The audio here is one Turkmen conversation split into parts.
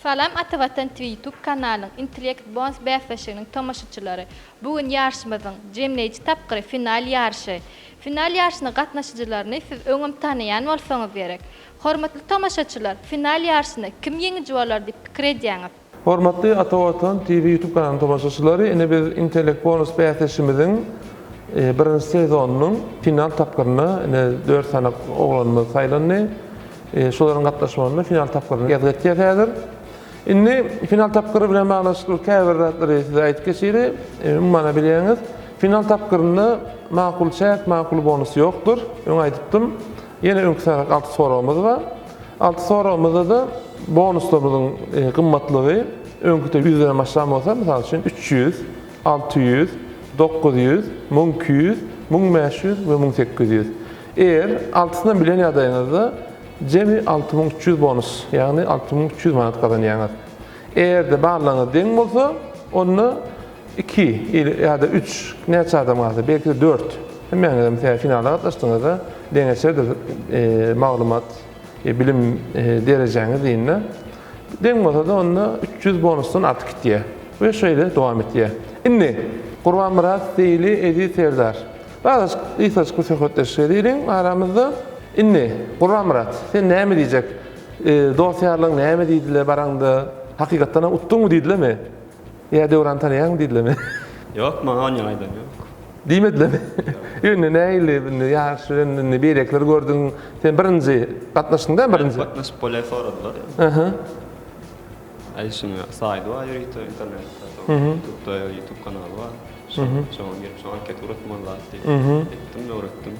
Salam Atavatan TV YouTube kanalynyň Intellekt Bonus bäsleşiginiň tomaşaçylary. Bu gün ýaryşymyzyň jemleýji tapgyry final ýaryşy. Final ýaryşyna gatnaşyjylaryny siz öňem tanaýan bolsaňyz gerek. Hormatly tomaşaçylar, final ýaryşynda kim ýeňiji bolar diýip pikir edýäňiz? Hormatly Ata Watan TV YouTube kanalynyň tomaşaçylary, ine biz Intellekt Bonus bäsleşigimiziň birinji sezonynyň final tapgyryna ine dört sany oglanymyz saýlandy. Şolaryň gatnaşmagynda final tapgyryny ýazgy etýäs häzir. Indi final tapgyry bilen baglanyşykly käbir zatlary size aýdyp geçeli. Umuman bilýäňiz, final tapgyrynda makul çäk, makul bonus ýokdur. Öň aýdypdym. Ýene öňki saýrak 6 soragymyz bar. 6 soragymyzda-da bonuslarymyzyň gymmatlygy öňküde 100 den başlan bolsa, mysal üçin 300, 600, 900, 1200, 1500 we 1800. Eger altysynam bilen ýagdaýyňyzda jemi 6300 bonus, ýagny 6300 manat gazanýaňyz. Eger-de ballaryňyz deň bolsa, onda iki ýa-da üç, näçe adam galsa, belki-de dört, hemmäňizem sebäbi finala gatnaşdyňyzda deňeçerdir maglumat, bilim derejäňiz diýende. Deň bolsa-da onda 300 bonusdan artyk gitýär we şeýle dowam etýär. Indi Gurbanmyrat Seýli Eziz Serdar. Azajyk gysgajyk bir söhbetdeşlik edeliň aramyzda. Indi, Gurbanmyrat, sen näme diýjek? Dost-ýarlaryň näme diýdiler baraňda? Hakykatdanam utduňmy diýdilermi? Ýa Döwrany tanaýaňmy diýdilermi? Ýok, maňa ony aýdan ýok. Diýmedilermi? Indi nähili indi ýaryş bilen indi beýlekileri gördüň. Sen birinji gatnaşdyň dämi birinji? Gatnaşyp bolýar soradylar. Aha. Aý şuny saýdy bar ýörite internetde, ýutubda ýutub kanaly bar. Şoňa girip şoňa anket ugratmaly zat diýip etdim, öwretdim.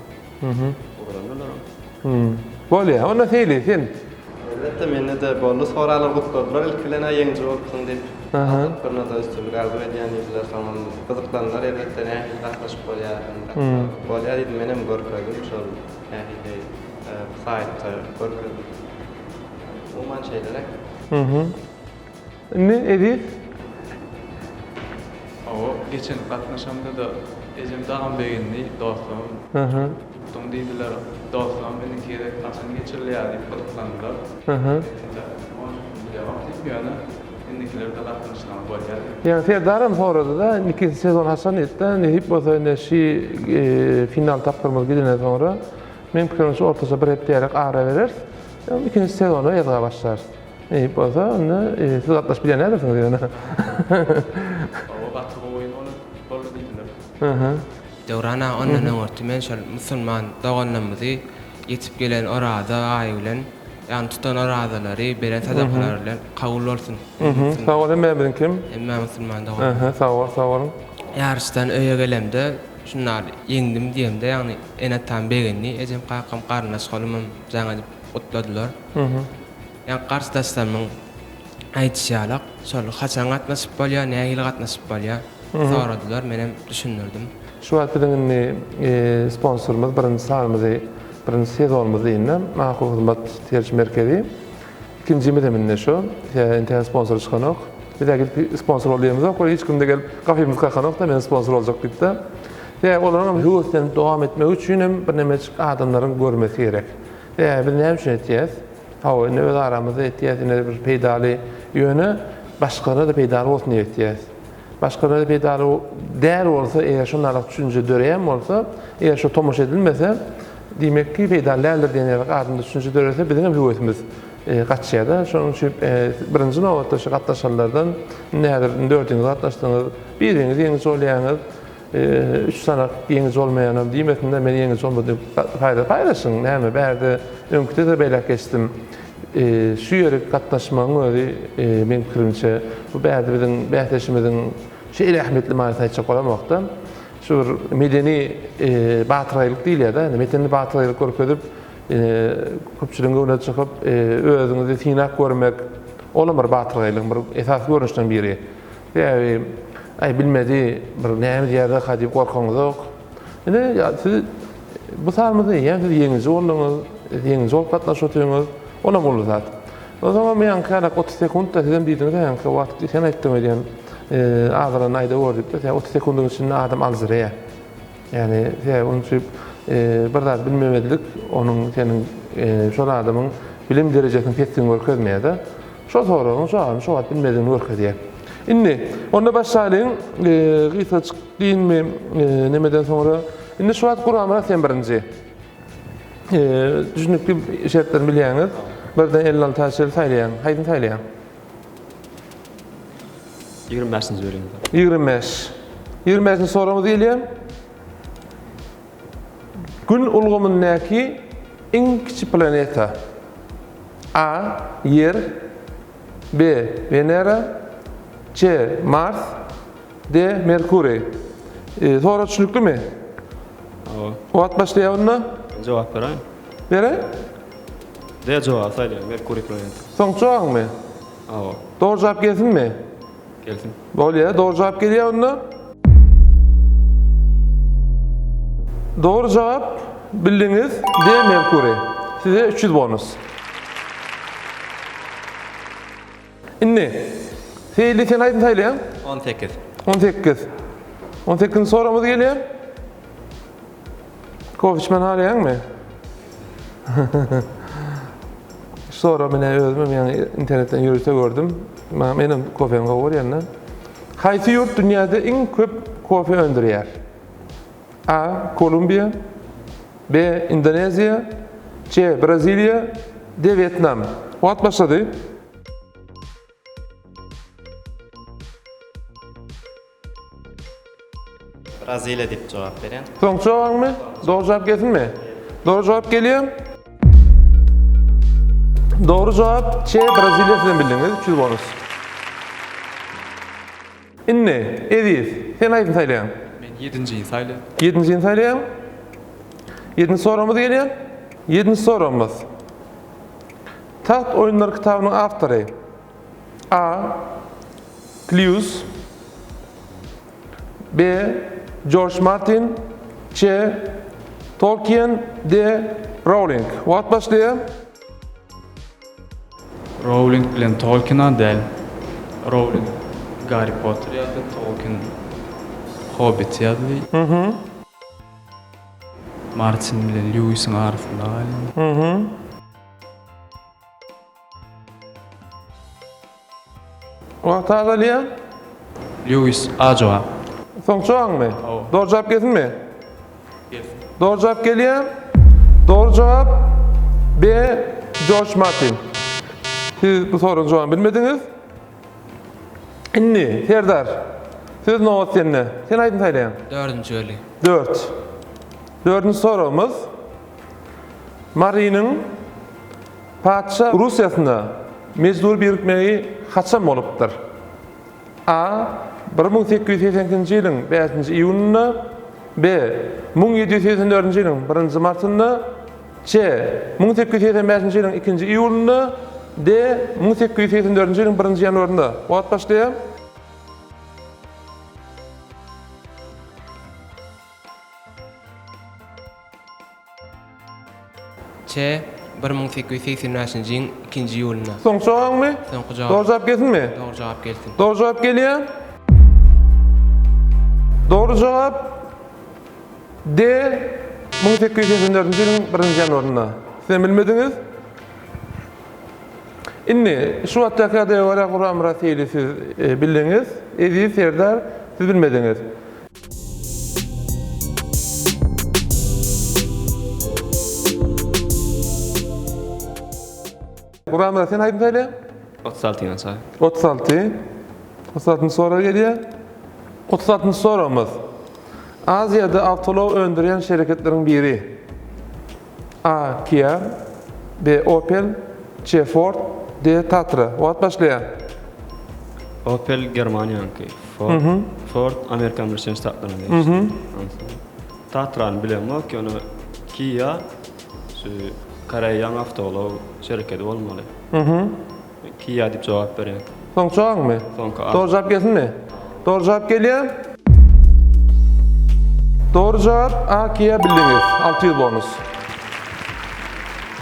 Ugradan olaram. Bolýa, onda Seýli sen. Elbetde mende-de boldy soraglar gutladylar ilki bilen-ä ýeňiji bolupsyň diýip. Tapgyrynada üstünlik arzuw edýän diýdiler soňam gyzyklandylar elbetde nähili gatnaşyp bolýar bolýar diýdim menem görkezdim şol nähili saýtda görkezdim. Umuman şeýleräk. Indi Eziz. Hawa, geçen gatnaşamda-da ejem dagam begendi, dostlarym tutduň diýdiler. Dostlarym indiki gezek haçan geçirilýär diýip gyzyklandylar. Entek onçasyny bilemok diýip, ýöne indikilerde gatnaşsaňyz bolýar diýip. Ýa Serdaram sorady-da, indiki sezon haçan diýdi-de, nesip bolsa indi şi final tapgyrymyz gidenden soňra, meň pikirimçe ortaça bir hepderäk ara bereris. Ikinji sezona ýazga başlarys. Nesip bolsa, onda siz gatnaşyp bilýän däldirsiňiz ýöne. Hawa, gaty gowy oýun bolar, boldy diýdiler. Döwran aga ondan öňürti men şol musulman doganlarymyzy ýetip gelen oraza aýy bilen, ýagny tutan orazalary, beren sadakalary bilen kabul bolsun. Sag bol hemmämiziňkem. Hemme musulman doganlar. Sag bol, sag boluň. Ýaryşdan öýe gelemde şundaly ýeňdim diýemde, ýagny ene-atam begendi, ejem kakam garyndaş golumam jaň edip gutladylar. Ýa garşydaşlarymyň aýdyşy ýalak, şol haçan gatnaşyp bolýar, nähili gatnaşyp bolýar soradylar, menem düşündirdim. Şu wagt biziň indi sponsorymyz birinji sanymyzy, birinji sezonymyzy diýende Makul Hyzmat Terjime Merkezi. Ikinjimiz hem indi şu. Entäk sponsor çykanok. Biz-ä gidip sponsor bol diýemizok, we hiç kim-de gelip gapymyzy kakanok-da men sponsor boljak diýip-de. Sebäbi olaryň hem höweslenip dowam etmegi üçin hem birnemejik adamlaryň görmesi gerek. Sebäbi biz näme üçin etýäs? Hawa, indi öz aramyzda etýäs, indi bir peýdaly, ýöne başgalara-da peýdaly bolsun diýip etýäs. Başgalara peýdaly däl bolsa, eger şondalyk düşünje döreýän bolsa, eger şo tomaşa edilmese, diýmek ki, peýdaly däldir diýen ýaly adamda düşünje dörese, biziň hem höwesimiz gaçýar-da. Şonuň üçin birinji nobatda şu gatnaşanlardan, indi häzir dördüňiz gatnaşdyňyz, biriňiz ýeňiji bolýaňyz. Üç sanak ýeňiji bolmaýanam diýmesin-de, men ýeňiji bolmadym diýip paýla paýlaşyň. Näme, bärde öňküde-de beýläk geçdim. Şu ýere gatnaşmagyň özi meň pikirimçe, bu bärde biziň bäsdeşimiziň şeýle ähmiýetli manysyny aýtjak bolamok-da. Şu bir medeni batyrgaýlyk diýilýär-de, indi medeni batyrgaýlyk görkezip, köpçüligiň öňüne çykyp, özüňizi synap görmek, olam bir batyrgaýlygyň bir esasy görnüşleriniň biri. Sebäbi, aý bilmedi, bir näme diýerdi-ka diýip gorkaňyzok. Ine, siz bu sanymyzda eýýäm siz ýeňiji bolduňyz, ýeňiji bolup gatnaşyp otyňyz, olam uly zat. Onsoňam ýaňky ýalak 30 sekuntda sizem diýdiňiz-ä ýaňky wagt sen aýtdyň öýdýän, azalanda aýdawor diýip-de, sebäbi 30 sekundyň içinde adam aljyraýar. Ýagny sebäbi onuň üçin bir zat bilmemezlik onuň seniň şol adamyň bilim derejesiniň pesdigini görkezmeýär-de. Şo soragyň jogabyny şo wagt bilmedigini görkezýär. Indi, onda başlalyň, gysgajyk diýinmi nemeden soňra. Indi şu wagt Gurbanmyrat sen birinji. Düşünikli şertlerini bilýäňiz. Birden 56 çenli saýlaýaň. Haýsyny saýlaýaň? 25-nji berýän. 25. 25-nji soragymyz gelýär. Gün ulgamyndaky iň kiçi planeta. A. Ýer B. Wenera C. Mars D. Merkuriý Sorag düşnüklimi? Hawa. Wagt başlaýar onda. Men jogap beräýin. Beräý. D jogaby saýlaýan, Merkuriý planeta. Soňky jogabyňmy? Hawa. Dogry jogap gelsinmi? Gelsin. Bolýar, dogry jogap gelýär onda. Dogry jogap bildiňiz, D Merkuriý. Size 300 bonus. Indi Seýli sen haýsyny saýlaýaň? 18. 18. 18-nji soragymyz gelýär. Kofe içmän halaýaňmy? Şu soragy men özüm hem ýaňy internetden ýörite gördüm. Men hem kofeni gowy görýän-de. Haýsy ýurt dünýäde iň köp kofe öndürýär? A. Kolumbiýa B. Indoneziýa C. Braziliýa D. Wýetnam Wagt başlady. Braziliýa diýip jogap berýän. Soňky jogabyňmy? Dogry jogap gelsinmi? Dogry jogap gelýär. Dogry jogap C. Braziliýa sizem bildiňiz. 300 bonus. Indi, Eziz, sen haýsyny saýlaýaň? Men ýedinjini saýlaýan. Ýedinjini saýlaýaň. Ýedinji soragymyz gelýär. Ýedinji soragymyz. Tagt oýunlary kitabynyň awtory. A. Klýus B. Jorj Martin C. Tolkien D. Rowling Wagt başlaýar. Rowling bilen Tolkien-a däl. Rowling Garri Potter ýazdy, Tolkien Hobbit ýazdy. Martin bilen Lýuisiň arasynda galýan. Wagt azalýar. Lýuis, A jogap. Soňky jogabyňmy? Hawa. Dogry jogap gelsinmi? Gelsin. Dogry jogap gelýär. Dogry jogap B. Jorj Martin. Siz bu soragyň jogabyny bilmediňiz. Indi, Serdar, söz nobat sende. Sen haýsyny saýlaýaň? Dördünji öli. Dört. Dördünji soragymyz. Marynyň Patyşa Russiýasyna mejbury birikmegi haçan bolupdyr? A. 1882-nji ýylyň bäşinji iýunynda B. 1784-nji ýylyň birinji martynda C. 1885-nji ýylyň ikinji iýulynda D. 1884-nji ýylyň birinji ýanwarynda Wagt başlaýar. Ç. 1885-nji ýyň ikinji iýulynda. Soňky jogabyňmy? Soňky jogap. Dogry jogap gelsinmi? Dogry jogap gelsin. Dogry jogap gelýär. Dogry jogap D. 1884-nji ýylyň birinji ýanwarynda. Sizem bilmediňiz. Indi şu wagtdaky ýagdaýa görä Gurbanmyrat Seýli siz bildiňiz, Eziz Serdar siz bilmediňiz. Gurbanmyrat sen haýsyny saýlaýaň? 36-ny açaý. 36. 36-njy sorag gelýär. 36-njy soragymyz. Aziýada awtoulag öndürýän şereketleriň biri. A. Kia B. Opel C. Ford D. Tatra Wagt başlaýar. Opel Germaniýanyňky. Ford Ford Amerikan Birleşen Ştatlaryna degişli. Onsoň Tatrany bilemok, ýöne Kia şu Koreýaň awtoulag şerekedi bolmaly. Kia diýip jogap berýän. Soňky jogabyňmy? Soňky A. Dogry jogap gelsinmi? Dogry jogap gelýär. Dogry jogap A Kia bildiňiz. 600 bonus.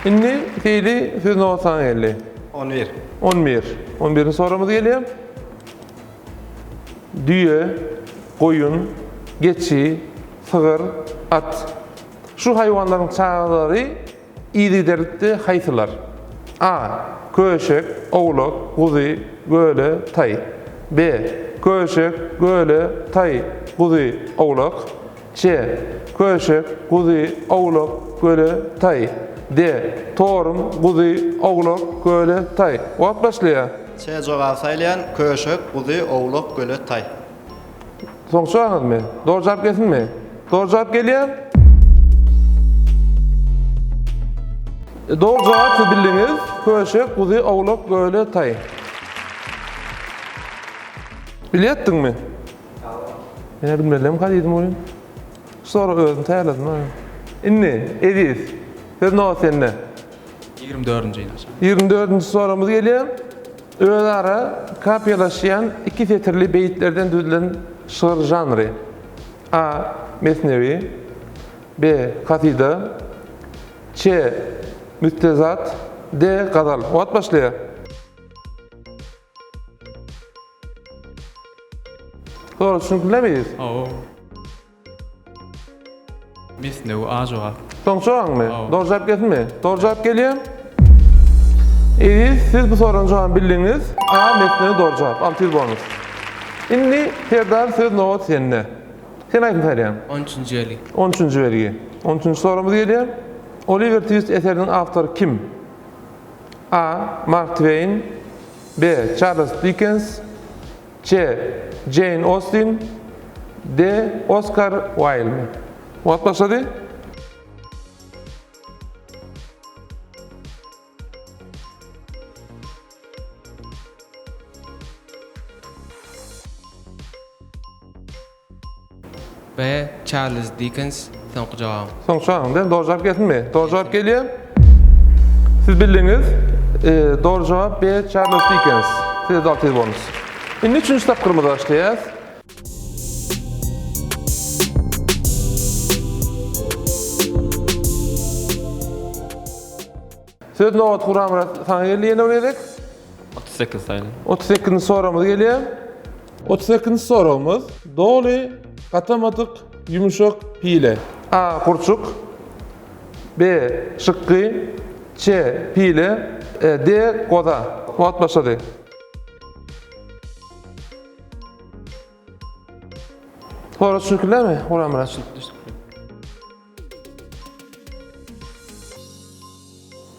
Indi Seýli söz nobat saňa geldi. 11. 11. 11-nji soragymyz gelýär. Düýe, goýun, geçi, sygyr, at. Şu haýwanlaryň çagalary Yzygiderlikde haýsylar? A. Köşek, owlak, guzy, göle, taý. B. Köşek, göle, taý, guzy, owlak. C. Köşek, guzy, owlak, göle, taý. D. Torum, guzy, owlak, göle, taý. Wagt başlaýar. C jogaby saýlaýan, Köşek, guzy, owlak, göle, taý. Soňky jogabyňyzmy? Dogry jogap gelsinmi? Dogry jogap gelýär. Dogry jogap siz bildiňiz. Köşek, guzy, owlak, göle, taý. Bilýärdiňmi? Menä bilmelilemka diýdim welin. Şu soragy özüm taýýarladym. Indi, Eziz, söz nobat sende. 24-nji ýyl. 24-nji soragymyz gelýär. Özara kapiýalaşýan iki setirli beýitlerden düzülen şygyr žanry. A. Mesnewi. B. Kasyda. Ç. Müstezat. D. Gazal. Wagt başlaýar. Sorag düşüniklimi Eziz? Hawa. Mesnewi A jogap. Soň soraňmy? Dogry jogap gelsinmi? Dogry jogap gelýär. Eziz, siz bu soragyň jogabyny bildiňiz. A mesnewi dogry jogap. 600 bonus. Indi Serdar söz nobat sende. Sen aýdym saýlaýaň. 13-nji belgi. 13-nji belgi. 13-nji soragymyz gelýär. Oliwer Twist eseriniň awtory kim? A. Mark Twain B. Çarlz Dikens C. Jeýn Ostin D. Oskar Uaýld Wagt başlady. B. Çarlz Dikens soňky jogabym. Soňky jogabyň däl, dogry jogap gelsinmi? Dogry jogap gelýär. Siz bildiňiz. Dogry jogap B. Çarlz Dikens. Size-de 600 bonus. Indi üçünji tapgyrymyza başlaýas. Söz nobaty Guramyrat saňa geldi ýene bir gezek. 38 saýlan. 38-nji soragymyz gelýär. 38-nji soragymyz doly gatamadyk ýumşak pile. A. Gurçuk B. Şykgy C. Pile D. Goza Wagt başlady. Sorag düşnüklimi, Guramyrat? Düşnükli.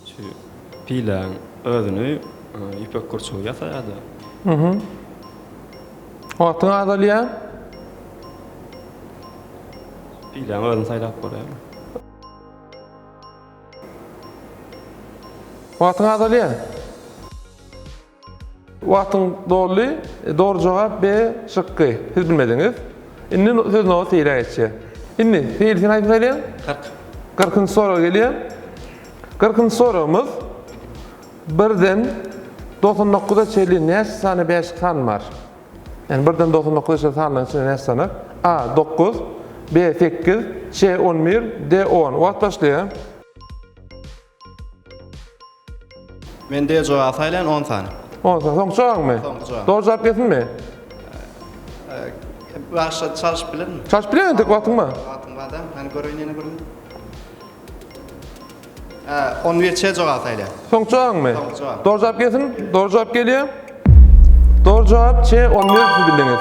Şu piläň özüni ýüpek gurçugy ýasaýar-da. Mhm. Wagtyň azalýar. Piläň özüni saýlap bolýar. Wagtyň azalýar. Wagtyň doldy. Dogry jogap B şykgy. Siz bilmediňiz. Indi söz nobat Seýile geçýär. Indi Seýil sen haýsyny saýlaýaň? 40. Kyrkynjy sorag gelýär. Kyrkynjy soragymyz birden 99-a çenli näçe sany bäşlik san bar? Ýagny birden 99-a çenli sanlaryň içinde näçe sany? A 9, B 8, C 11, D 10. Wagt başlaýar. Men D jogaby saýlaýan 10 sany. 10 sany. Soňky jogabyňmy? Soňky jogap. Dogry jogap gelsinmi? Başga çalşyp bilermi? Çalşyp bilerin tek wagtyň bar. Wagtyň bar da. Hany göreýin ýene bir. 11 C jogaby saýlaýan. Soňky jogabyňmy? Soňky jogap. Dogry jogap gelsin. Dogry jogap gelýär. Dogry jogap C 11 siz bildiňiz.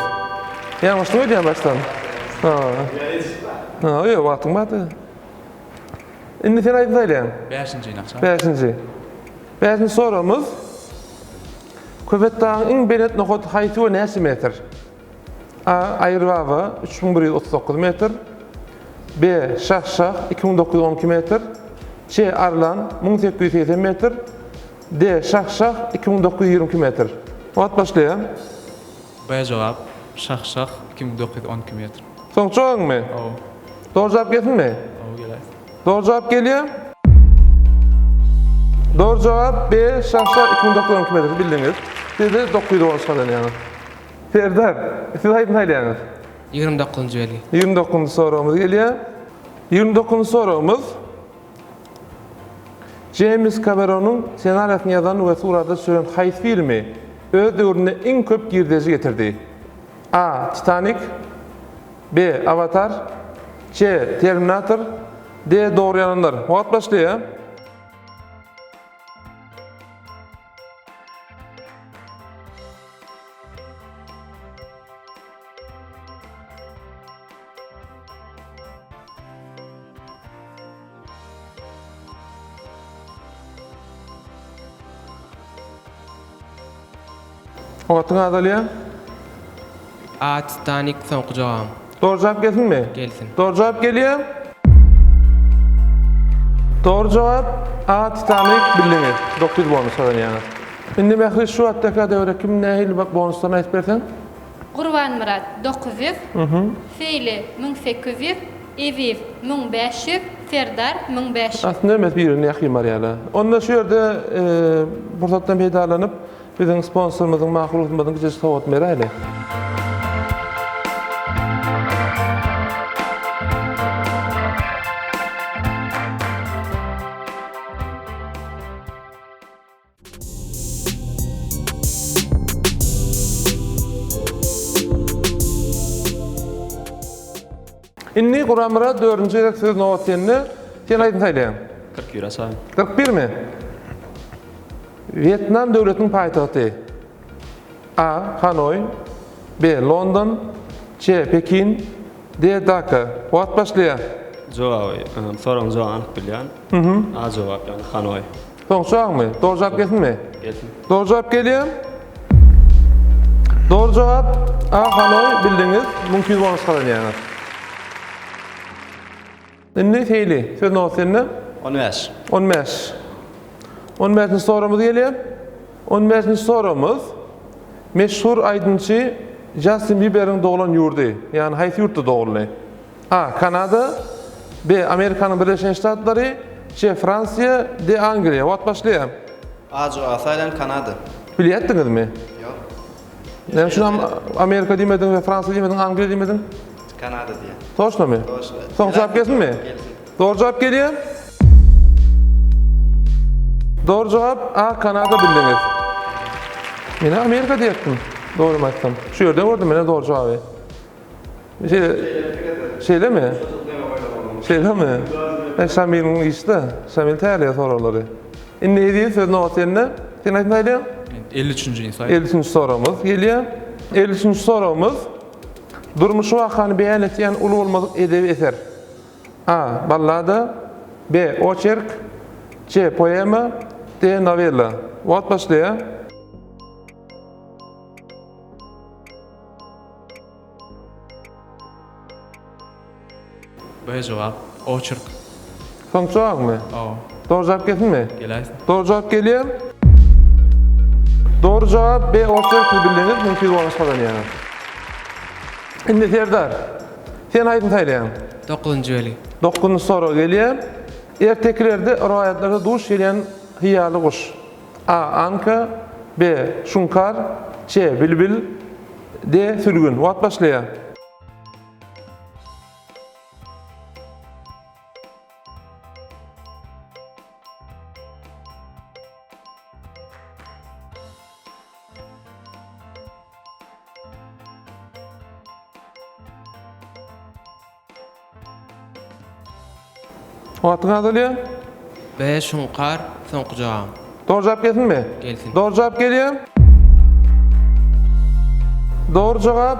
Ýalňyşdyň öýdýän başdan. Ha. Ha, ýok, wagtyň bardy. Indi sen aýdyp saýlaýaň. Bäşinjini açalım. Bäşinji. Bäşinji soragymyz. Köpetdagyň iň belent nokady haýsy we näçe metr? A. Aýyrbaba 3139 metr. B. Şah-Şah 2912 metr. C. Arlan 1880 metr. D. Şah-Şah 2922 metr. Wagt başlaýar. B jogap, Şah-Şah 2912 metr. Soňky jogabyňmy? Hawa. Dogry jogap gelsinmi? Hawa geläýsin. Dogry jogap gelýär. Dogry jogap B. Şah-Şah 2912 metr bildiňiz. Siz-de 900 bonus gazanýaňyz. Serdar, siz haýsyny saýlaýaňyz? 29-njy belgi. 29-njy soragymyz gelýär. 29-njy soragymyz Jeýms Kameronyň ssenariýasyny ýazan we surata düşüren haýsy filmi öz döwründe iň köp girdeji getirdi? A. Titanik B. Awatar C. Terminator D. Dogry ýalanlar. Wagt başlaýar. Wagtyň azalýar. A. Titanik soňky jogabym. Dogry jogap gelsinmi? Gelsin. Dogry jogap gelýär. Dogry jogap A. Titanik bildiňiz. 900 bonus gazanýaňyz. Indi Mähri şu wagtdaka döwre kim nähili bonuslaryny aýdyp berseň? Gurbanmyrat 900, Seýli 1800, Eziz 1500, Serdar 1500. Aslynda hemmesi bir-birine ýakyn barýarlar. Onda şu ýerde pursatdan peýdalanyp Biziň sponsorymyzyň Makul Hyzmatyň kiçijik sowgatyny beräýeli. Indi Gurbanmyrat dördünji gezek söz nobat sende. Sen aýdym saýlaýaň. 41 açaýyn. 41 mi? Wýetnam döwletiniň paýtagty? A. Hanoý B. London C. Pekin D. Daka Wagt başlaýar. Jogaby, soragyň jogabyny anyk bilýän. A jogap, ýagny Hanoý. Soňky jogabyňmy? Dogry jogap gelsinmi? Gelsin. Dogry jogap gelýär. Dogry jogap A. Hanoý bildiňiz. 1200 bonus gazanýaňyz. Indi Seýli, söz nobat sende. 15. 15. 15-nji soragymyz gelýär. 15-nji soragymyz meşhur aýdymçy Jastin Biberiň doglan ýurdy, ýagny haýsy ýurtda doguldy? A. Kanada B. Amerikanyň Birleşen Ştatlary C. Fransiýa D. Angliýa. Wagt başlaýar. A jogaby saýlan Kanada. Bilýärdiňizmi? Ýok. Näme üçin Amerika diýmediň we Fransiýa diýmediň, Angliýa diýmediň? Kanada diýen. Toçnomy? Toçno. Soň jogap gelsinmi? Gelsin. Dogry jogap gelýär. Dogry jogap A Kanada bildiňiz. Men Amerika diýipdim. Dogrymy aýtsam. Şu ýerden gördüm men dogry jogaby. Şeýle Şeýlemi? Şeýlemi? E, Şamiliň işde. Şamil tärleýär soraglary. Indi Eziz söz nobat sende. Sen aýtmaýlyň. Men 53-nji saýdym. 53-nji soragymyz gelýär. 53-nji soragymyz durmuşy wakany beýan etýän uly bolmadyk edebi eser. A. Ballada B. Oçerk C. Poema D. Nowella. Wagt başlaýar. B jogap, oçerk. Soňky jogabyňmy? Hawa. Dogry jogap gelsinmi? Geläýsin. Dogry jogap gelýär. Dogry jogap B oçerk siz bildiňiz, mümkin bonus gazanýaňyz. Indi Serdar, sen haýsyny saýlaýaň? Dokuzynjy belgi. Dokuzynjy sorag gelýär. Ertekilerde, rowaýatlarda duş gelýän hyýaly guş. A. Anka B. Şuňkar C. Bilbil D. Sülgün Wagt başlaýar. Wagtyň azalýar. B. Şuňkar, soňky jogabym. Dogry jogap gelsinmi? Gelsin. Dogry jogap gelýär. Dogry jogap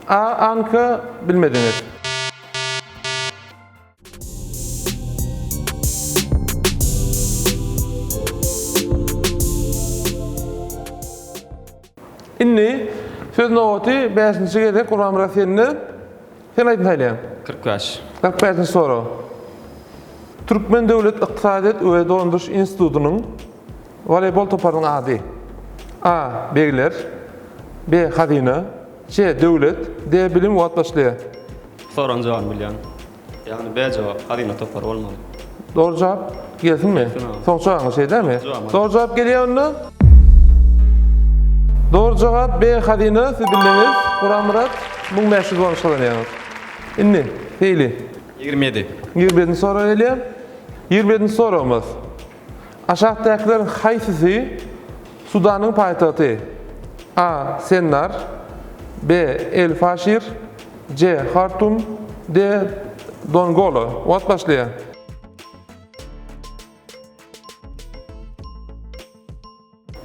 A. Anka bilmediňiz. Indi söz nobaty bäşinji gezek Gurbanmyrat sende. Sen aýdym saýlaýaň. 45. 45-nji sorag. Türkmen döwlet ykdysadyýet we dolandyryş institutynyň woleýbol toparynyň ady. A. Begler. B. Hazyna. C. Döwlet. D. Bilim wagt başlaýar. Soragyň jogabyny bilýän. Ýagny B jogap, hazyna topary bolmaly. Dogry jogap gelsinmi? Gelsin aga. Soňky jogabyňyz şeý dälmi? Jogabym. Dogry jogap gelýär onda. Dogry jogap B hazyna siz bildiňiz. Gurbanmyrat 1500 bonus gazanýaňyz. Indi Seýli. 27. 27-nji sorag gelýär. 27-nji soragymyz. Aşakdakylaryň haýsysy Sudanyň paýtagty? A. Sennar B. El Faşir C. Hartum D. Dongola Wagt başlaýar.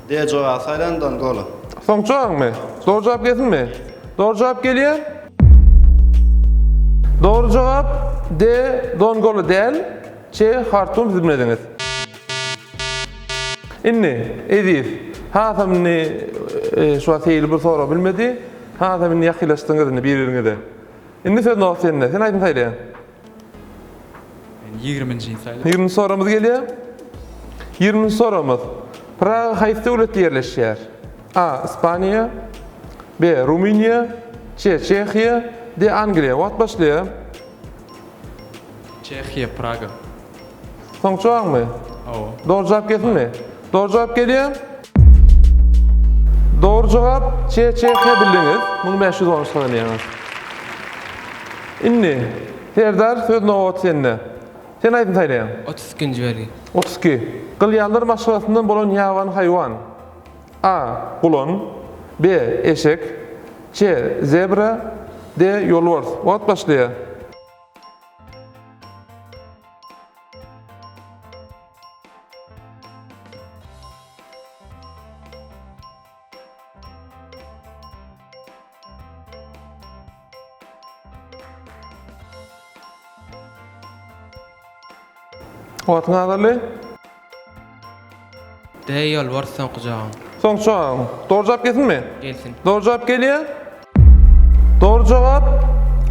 D jogaby saýlan Dongola. Soňky jogabyňmy? Dogry jogap gelsinmi? Dogry jogap gelýär. Dogry jogap D. Dongola däl. C. Hartum siz bilmediňiz. Indi, Eziz. Hasam indi şu wagt Seýil bir sorag bilmedi. Hasam indi ýakynlaşdyňyz indi bir-biriňize. Indi söz nobat sende. Sen haýsyny saýlaýaň? Men ýigriminjini saýlaýan. Ýigriminji soragymyz gelýär. Ýigriminji soragymyz. Praga haýsy döwletde ýerleşýär? A. Ispaniýa B. Rumyniýa C. Çehiýa D. Angliýa Wagt başlaýar. Çehiýa, Praga. Soňky jogabyňmy? Hawa. Dogry jogap gelsinmi? Dogry jogap gelýär. Dogry jogap C. Çehiýa bildiňiz. 1500 bonus gazanýaňyz. Indi, Serdar, söz nobaty sende. Sen haýsyny saýlaýaň? 32-nji belgi. 32. Gylýallar maşgalasyndan bolan ýabany haýwan. A. Gulan. B. Eşek. C. Zebra. D. Ýolbars. Wagt başlaýar. Wagtyň azaldy. D ýolbars soňky jogabym. Soňky jogabyň. Dogry jogap gelsinmi? Gelsin. Dogry jogap gelýär. Dogry jogap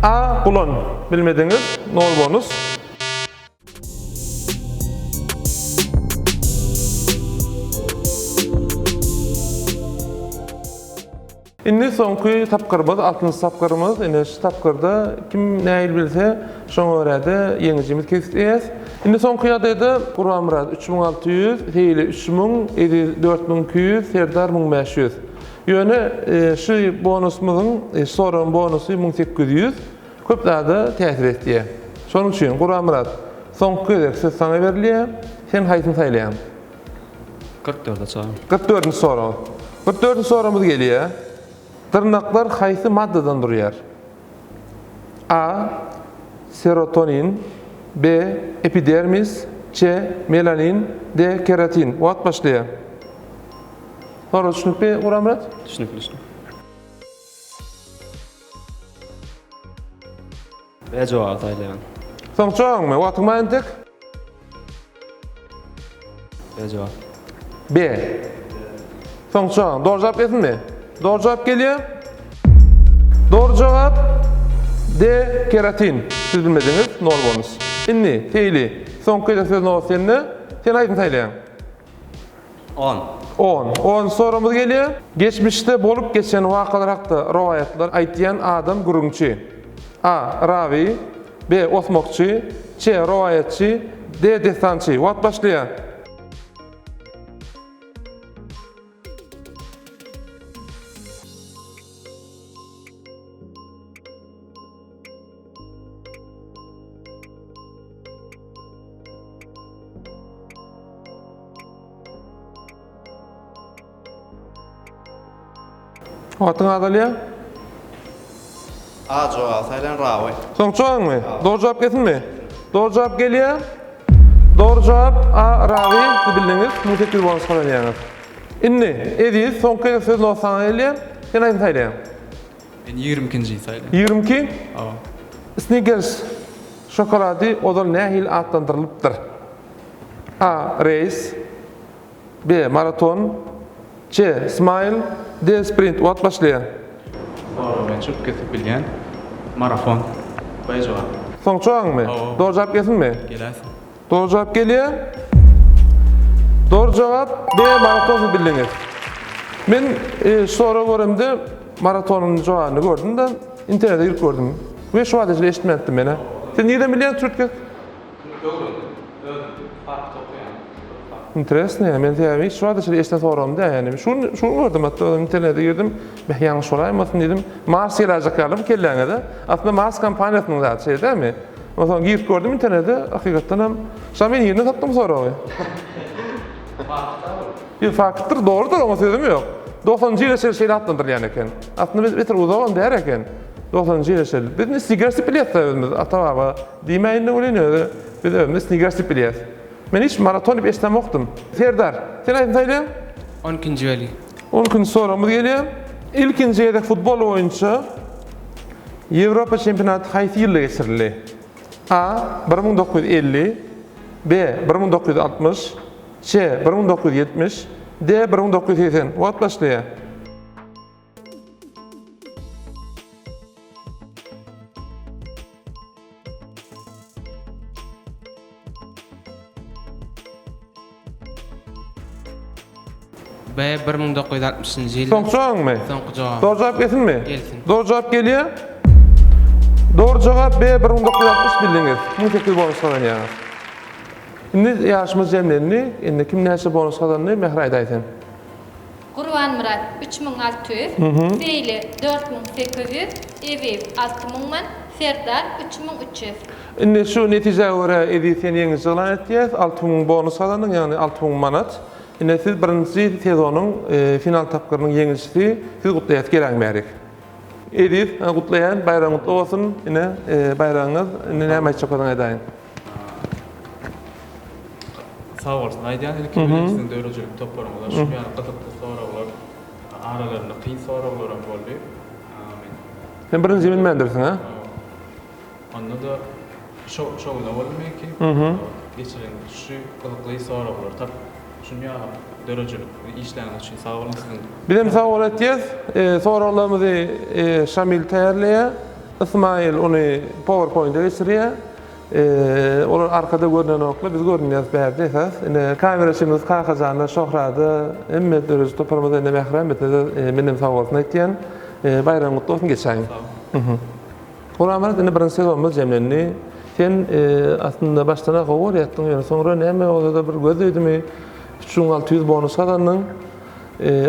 A gulan. Bilmediňiz. Nol bonus. Indi soňky tapgyrymyz, altynjy tapgyrymyz. Ine şu tapgyrda kim nähili bilse, şoňa görä-de ýeňijimizi kesgitleýäs. Indi soňky ýagdaýda Gurbanmyrat 3600, Seýli 3000, Eziz 4200, Serdar 1500. Ýöne şu bonusymyzyň, şu soragyň bonusy 1800 köp zada täsir etýär. Şonuň üçin Gurbanmyrat, soňky gezek söz saňa berilýär. Sen haýsyny saýlaýaň? 44-e çagym. 44-nji sorag. 44-nji soragymyz gelýär. Dyrnaklar haýsy maddadan durýar? A. Serotonin B. Epidermis C. Melanin D. Keratin Wagt başlaýar. Sorag düşnükli, Guramyrat? Düşnükli, düşnükli. B jogaby saýlaýan. Soňky jogabyňmy? Wagtyň bar entek. B jogap. B. Soňky jogabyň. Dogry jogap gelsinmi? Dogry jogap gelýär. Dogry jogap D. Keratin. Siz bilmediňiz. Nol bonus. Indi, Seýli, soňky gezek söz nobat sende. Sen haýsyny saýlaýaň? On. On. On soragymyz gelýär. Geçmişde bolup geçen wakalar hakda rowaýatlar aýtýan adam gürrüňçi. A. Rawy. B. Osmakçy. C. Rowaýatçy. D. Dessançy. Wagt başlaýar. Wagtyň azalýar. A jogaby saýlan rawy. Soňky jogabyňmy? Dogry jogap gelsinmi? Dogry jogap gelýär. Dogry jogap A rawy siz bildiňiz. 1800 bonus gazanýaňyz. Indi Eziz soňky gezek söz nobat saňa gelýär. Sen haýsyny saýlaýaň? Men 22-njini saýlaýan. 22? Hawa. Snickers şokolady ozal nähili atlandyrylypdyr? A. Reýs B. Maraton C. Smile D. Sprint Wagt başlaýar. Soragy men çürt kesik bilýän. Marafon. B jogap. Soňky jogabyňmy? Hawa. Dogry jogap gelsinmi? Geläýsin. Dogry jogap gelýär. Dogry jogap B. Maraton siz bildiňiz. Men şu soragy göremde maratonyň jogabyny gördüm-de, internete girip gördüm. We şu wagta çenli eşitmändim men-ä. Siz nirden bilýäňiz çürt kesik? Öwrendim. Özüm fakt okaýan. Interesno, men sebäbi hiç wagta çenli eşiden soragym däl ýani. Şu gün şu gün gördüm hatda özüm internete girdim. Beh ýalňyş bolaýmasyn diýdim. Mars geläýjek ýaly bu kelläňe-de. Aslynda Mars kompaniýasynyň zady şeýle dälmi? Onsoň girip gördüm internete, hakykatdan hem Şa men ýerine tapdym soragy. Faktda ol. Ýok, faktdyr, dogrudyr, oňa sözüm ýok. Dogsanynjy ýyla çenli şeýle atlandyrylýan eken. Aslynda biz beter uzagam däl eken. Dogsanynjy ýyla çenli. Biz indi Snickers diýip bilýäs-dä özümiz. Ata-baba diýmäýin-de welin özi biz özümiz Snickers diýip bilýäs. Men hiç maraton diýip eşidemokdym. Serdar, sen haýsyny saýlaýaň? On ikinji belgi. On ikinji soragymyz gelýär. Ilkinji gezek futbol boýunça Ýewropa çempionaty haýsy ýylda geçirildi? A. 1950 B. 1960 C. 1970. D 1980. Wagt başlaýar. B 1960-njy ýylda. Soňky jogabyňmy? Soňky jogabym. Dogry jogap gelsinmi? Gelsin. Dogry jogap gelýär. Dogry jogap B 1960 bildiňiz. 1800 bonus gazanýaňyz. Indi ýaryşymyz jemlendi. Indi kim näçe bonus gazandy? Mähri aýdaý sen. Gurbanmyrat 3600, Seýli 4800, Eziz 6000 man, Serdar 3300. Indi şu netijä görä Eziz sen ýeňiji yglan etýäs. 6000 bonus gazandyň, ýagny 6000 manat. Ine siz birinji sezonyň final tapgyrynyň ýeňijisi. Sizi gutlaýas geläň bärik. Eziz, gutlaýan, baýragyň gutly bolsun. Ine baýragyňyz. Indi näme aýtjak bolsaň aýdaýyň. Sag bolsun aýdýan ilki bilen siziň döredijilik toparyňyza şu ýaly gyzykly soraglar aralarynda kyn soraglaram boldy. Sen birinji bilmändirsiň a? Onda-da şo şowuna boldy meňki. Geçiren şu gyzykly soraglary tapyp şuny ýaly döredijilikli işläniňiz üçin sag boluň siziň. Bizem sag bol aýtýas. Soraglarymyzy Şamil taýýarlaýar. Ysmaýyl ony PowerPoint-e geçirýär. Olar arkada görnenoklar, biz görünýäris bärde esas. Ine, kameraçymyz Kakajana, Şohrada, hemme dörediji toparymyza ine Mähri hemmesine-de menem sag bolsun aýtýan. Baýramyň gutly bolsun, geçäýiň. Gurbanmyrat, indi birinji sezonymyz jemlendi. Sen aslynda başdan-a gowy görýärdiň, ýöne soňra näme bolsa-da bir göz degdimi, 3600 bonus gazandyň.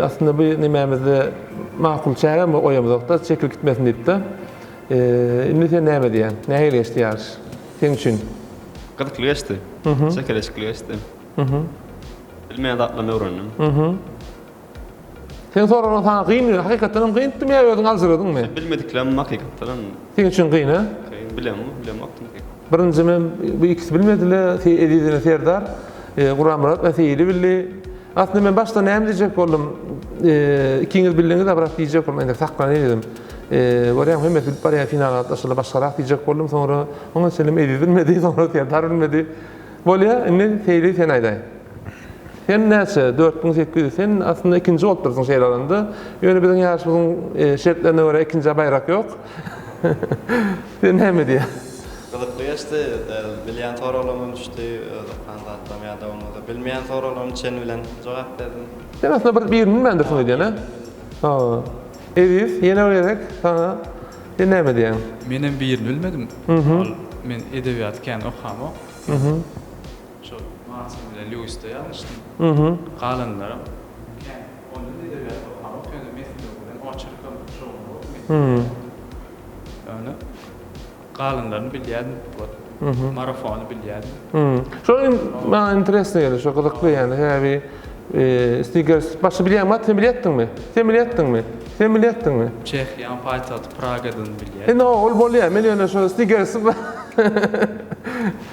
Aslynda bu nemämizde makul çägem goýamyzok-da, çekilip gitmesin diýip-de. Indi sen näme diýýäň? Nähili geçdi ýaryş seň üçin? Gyzykly geçdi. Çekeleşikli geçdi. Bilmeýän zatlarymy öwrendim. Seň soraglaryň saňa kyn, hakykatdan hem kyndymy ýa özüň aljyradyňmy? Bilmediklerim hakykatdan hem. Seň üçin kyn, hä? Kyn, bilemok, bilemokdym. Birinji men bu ikisi bilmediler, Eziz bilen Serdar. Gurbanmyrat bilen Seýili bildi. Aslynda men başda näme diýjek boldum? Ikiňiz bildiňiz-ä biraz diýjek boldum, entek saklanaýyn diýdim. Görýäň hemmesi bilip barýar finala gatnaşyjylar başgarak diýjek boldum, soňra oňa çenlem Eziz bilmedi, soňra Serdar bilmedi. Bolýa, indi Seýli sen aýdaý. Sen näçe? 4800. Sen aslynda ikinji bolupdyrsyň şeýle alanda. Ýöne biziň ýaryşymyzyň şertlerine görä ikinjä baýrak ýok. Sen näme diýýäň? Gyzykly geçdi. Bilýän soraglarym düşdi, öz okan zatlarym ýa-da bolmasa bilmeýän soraglarym çen bilen jogap berdim. Sen aslynda bir birini bilmändirsiň öýdýän, hä? Hawa. Eziz, ýene bir gezek saňa sen näme diýýäň? Menem birini bilmedim. Ol men edebiýaty kän okamok. Şol Martin bilen Lýuisde ýalňyşdym. Galanlaram kän ondan edebiýat okamok, ýöne Mesnewi bilen oçerkam şowuna boldy Mesnewi. Ýöne galanlaryny bilýärdim, wot marafony bilýärdim. Şo maňa interesno geldi, şo gyzykly ýani sebäbi Snickers başga bilýäňmi at sen bilýärdiňmi? Sen bilýärdiňmi? Sen bilýärdiňmi? Çehiýanyň paýtagty Pragadygyny bilýärdim. Indi ol bolýar, men ýöne şo Snickers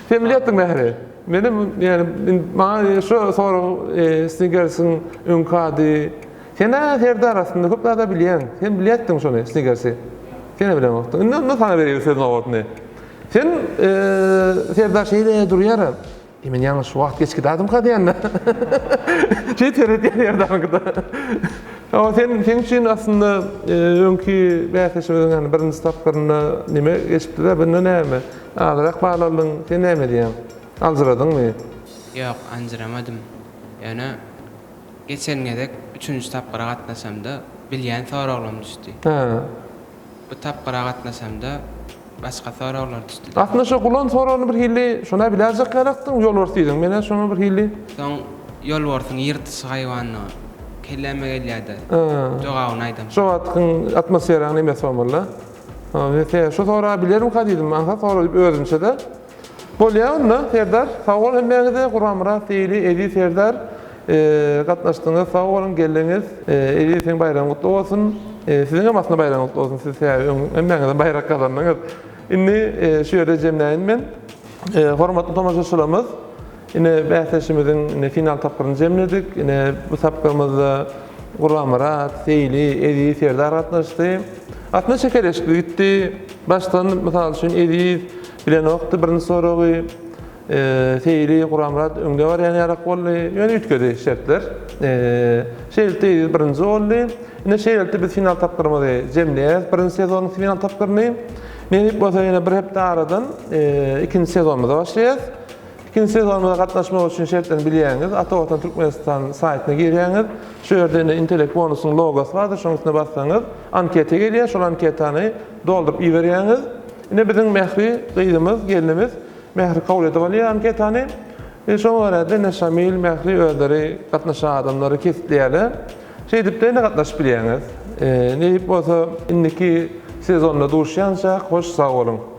Sen bilýärdiň Mähri? Menem ýani maňa şo sorag Snickersiň öňki ady Sen-ä Serdar aslynda köp zada bilýäň. Sen bilýärdiň şony Snickersi. Sen-ä bileňokdyň. Indi onda saňa bereýin söz nobatyny. Sen Serdar şeýle durýar-a. E men ýalňyş wagt geç gidadymka diýende. Şeý seredýär Serdaryňkyda. Hawa sen seň üçin aslynda öňki bäsleşigimiziň ýagny birinji tapgyrynda neme geçipdi-de, bunda näme? Azrak bal aldyň, sen näme diýýäň? Aljyradyňmy? Ýok, aljyramadym. Ýöne geçen gezek üçünji tapgyra gatnaşamda bilýän soraglarym düşdi. Hä. Bu tapgyra gatnaşamda başga soraglar düşdi. Aslynda şo gulan soragyny bir hili şona biläjek ýalakdyň, ýolbars diýdiň. Menä şoňa bir hili. Soň ýolbarsyň ýyrtyjy haýwandygy kelläme gelýärdi. Jogabyny aýdamsoň. Şo wagtkyň atmosferaň nemesi bolmaly-da. Men şo soragy bilermika diýdim, aňsat sorag diýip özümçe-de. Bolýa onda Serdar sag bol hemmäňize Gurbanmyrat Seýli Eziz Serdar gatnaşdyňyz sag boluň geldiňiz Eziz seň baýragyň gutly bolsun siziňem aslynda baýragyňyz gutly bolsun siz sebäbi öň hemmäňizem baýrak gazandyňyz indi şu ýerde jemläýin men hormatly tomaşaçylarymyz ine bäsleşigimiziň ine final tapgyryny jemledik ine bu tapgyrymyzda Gurbanmyrat Seýli Eziz Serdar gatnaşdy aslynda çekeleşikli gitdi başdan mysal üçin Eziz Bilenokdy birinji soragy. Seýli Guramyrat öňde barýan ýarak boldy. Ýöne üýtgedi şertler. Şeýlelikde Eziz birinji boldy. Ine şeýlelikde biz final tapgyrymyzy jemleýäris. Birinji sezonyň final tapgyryny. Nesip bolsa ýene bir hepde aradan ikinji sezonymyza başlaýarys. Ikinji sezonymyza gatnaşmak üçin şertlerini bilýäňiz. Ata Watan Türkmenistan saýtyna girýäňiz. Şu ýerde ine Intelekt bonusyň logosy bardyr. Şonuň üstüne bassaňyz anketa gelýär. Şol anketany dolduryp iberýäňiz. Ine biziň Mähri gyzymyz, gelnimiz Mähri kabul edip alýar anketany. E, şoňa görä-de ine Şamil, Mähri özleri gatnaşan adamlary kesgitleýärler. Şeýdip-de ine gatnaşyp bilýäňiz. E, nesip bolsa indiki sezonda duşýançak hoş sag boluň.